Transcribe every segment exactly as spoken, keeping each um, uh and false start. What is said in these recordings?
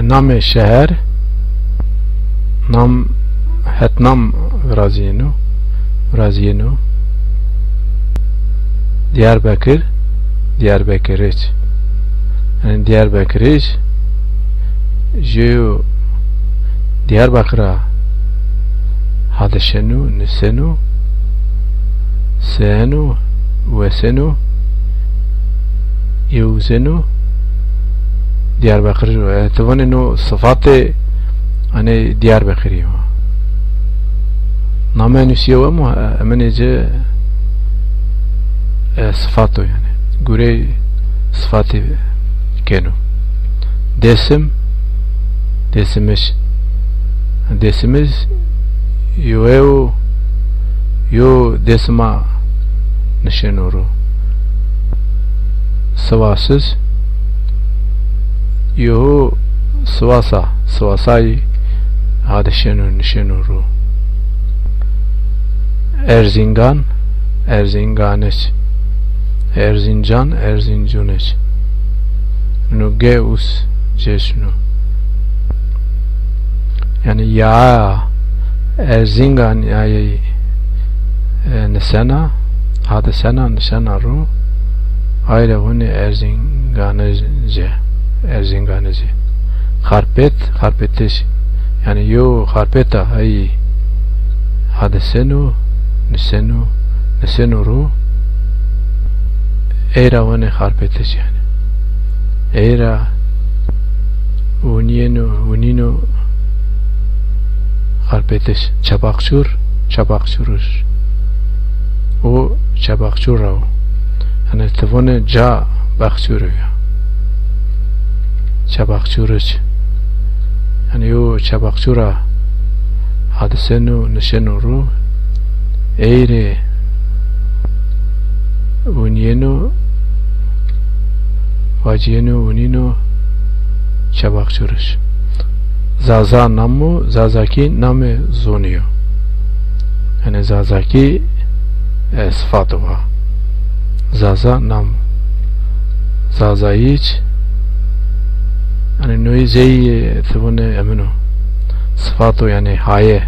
Namê şeher, nam, hetnam virazîyeno, virazîyeno. Diyarbekir, Diyarbekiric. Yanî Diyarbekiric, jeyo Diyarbekir a hadişeno, niseno, seeno, weseno, yewzeno, Diyarbekir o. E, ti vanê no sifatê, hanî Diyarbekirî yo. Name nusîyew emo, e, emenê ci, e, sifat o yanî. Gurey sifatî keno. Dêsim, Dêsimic. Dêsimic yo, yo, yo Dêsima nişeno ro. Sivasic, yo Sivasa, Sivasayî hadişeno, nişeno ro. Erzingan, Erzinganic. Erzincan, Erzincunic. No ge us cêşno. Yanî ya Erzingan yayê, e, nisena, hadisena, nişena ro, ay ra vanê Erzinganice, Erzinganice. Xarpêt, Xarpêtiş. Yanî yo xarpêta ay hadiseno, niseno, niseno ro, ey ra vanê Xarpêtiş yanî. Ey ra winîyeno, winîno Xarpêtiş. Çebakçur, Çebakçuric. O Çebakçur ra wo. Yanî ti vanê ca Baxçur o ya. Çebakçuric. Yanî yo Çebakçur a hadiseno, nişeno ro, ey rê winîyeno, vacîyeno, winîno Çebakçuric. Zaza namo, Zazakî namê zonî yo. Yanî Zazakî, e, sifat o ha. Zaza nam. Zazayic. Yanî noyî zey, e, ti vanê emin o. Sifat o yanî haye.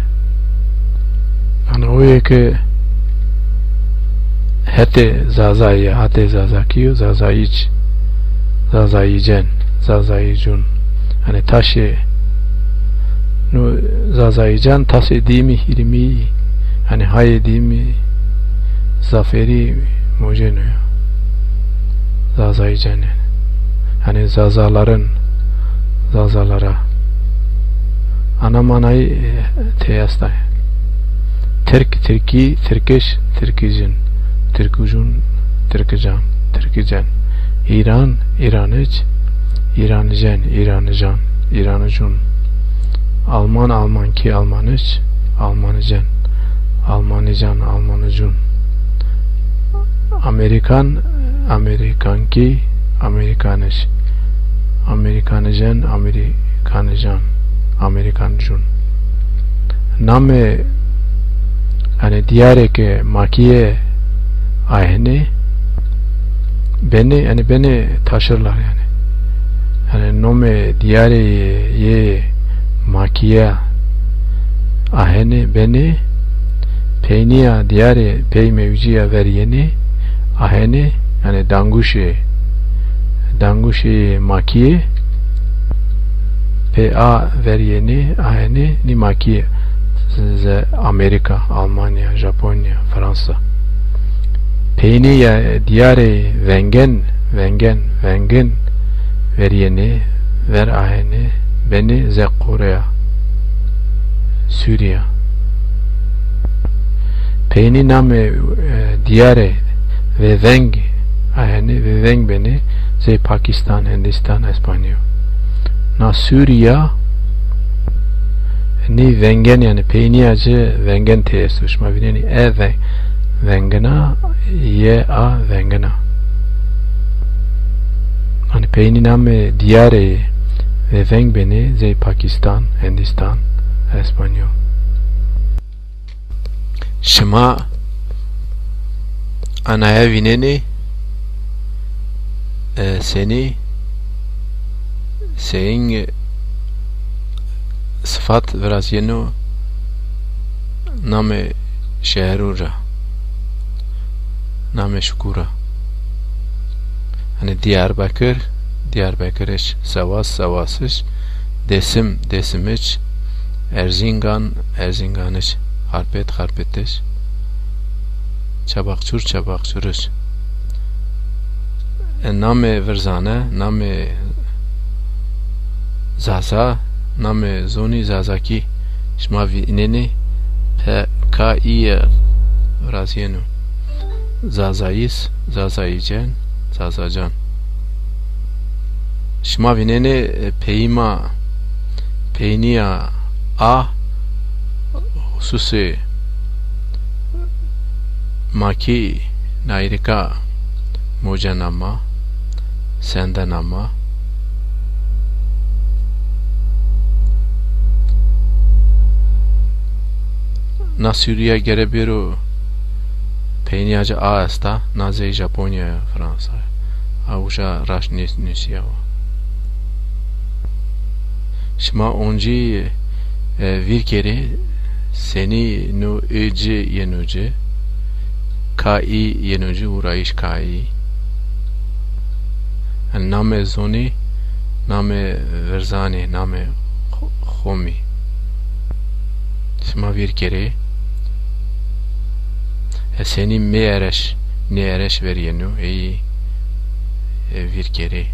Yanî o yê ke hetê Zazayî, hetê Zazakî yo, Zazayic. Zazayicen, Zazayicun. Yanî taşê, no Zazayicen taşê dîmî, hîrmî, yanî hayê dîmî, zaferî mojeno ya. Zazayicen yanî. Yanî Zazaların, Zazalara. Ana manayî, e, tey esta. Tirk, Tirkî, Tirkiş, Tirkicin, Tirkucun, Tirkican, Tirkicen. Îran, Îranic, Îranicen, Îranican, Îranicun. Alman, Almankî, Almanic, Almanicen, Almanican, Almanicun. Amerikan, Amerikankî, Amerikanic, Amerikanicen, Amerikanican, Amerikancun. Namê, yanî diyarê ke makîye ahenê, benê, yanî benê taşırlar yanî. Yanî nomê diyarê yê makîye ahenê benê, peynîya diyarê pey mewcîya ver yenê, ahenê, yanî danguşê, danguşê makîye, pê a ver yenê, ahenê, nî makîye, ze Amerîka, Almanya, Japonya, Fransa. Peynîya diyarê vengen, vengen, vengin ver yenê, ver ahenê, benê ze Koreya, Sûrîya. Peynî namê, e, diyarê vêveng ahenê, vêveng benê, zey Pakistan, Hindistan, Espanyo. Na Sûrîya, nî vengen, yanî peynîya ci vengen tê esto. Şima vînenî e ve-, vengina, ye a vengina. Hanî peynî namê diyarê vêveng benê zey Pakistan, Hindistan, Espanyo. Şima anaye vînenî, e, senî, seyîn Sifat virazîyeno namê şehru ra, namê şukû ra. Hanî Diyarbekir, Diyarbekiriş, Sewas, Sewasiş, Dêsim, Dêsimiç, Erzîngan, Erzînganiç, Xarpêt, Xarpêtiş, Çebaqçûr, Çebaqçûriç. E, namê virzane, namê Zaza, namê zonî Zazakî. Şima vînenê pe-, ka î ye virazîyeno. Zazayîs, Zazayîcen, Zazacan. Şima vînenê, e, peyîma, peynîya a, hususê makî nayrika mocenama, sendenama. Na Sûrîya gere bêro peynîya ci a esta, na zey Japonya ya, Fransa ya. A uca raşt nês-, nêsîyawa. Şima oncî, e, vîr kerê senî no ê ci yeno ci, ka î yeno ci, ûrayîş ka î. Yanî namê zonî, namê virzanî, namê xo-, xomî. Şima vîr kerê. E, senî mêereş, nêereş verîyeno, ey, e, vîr kerê.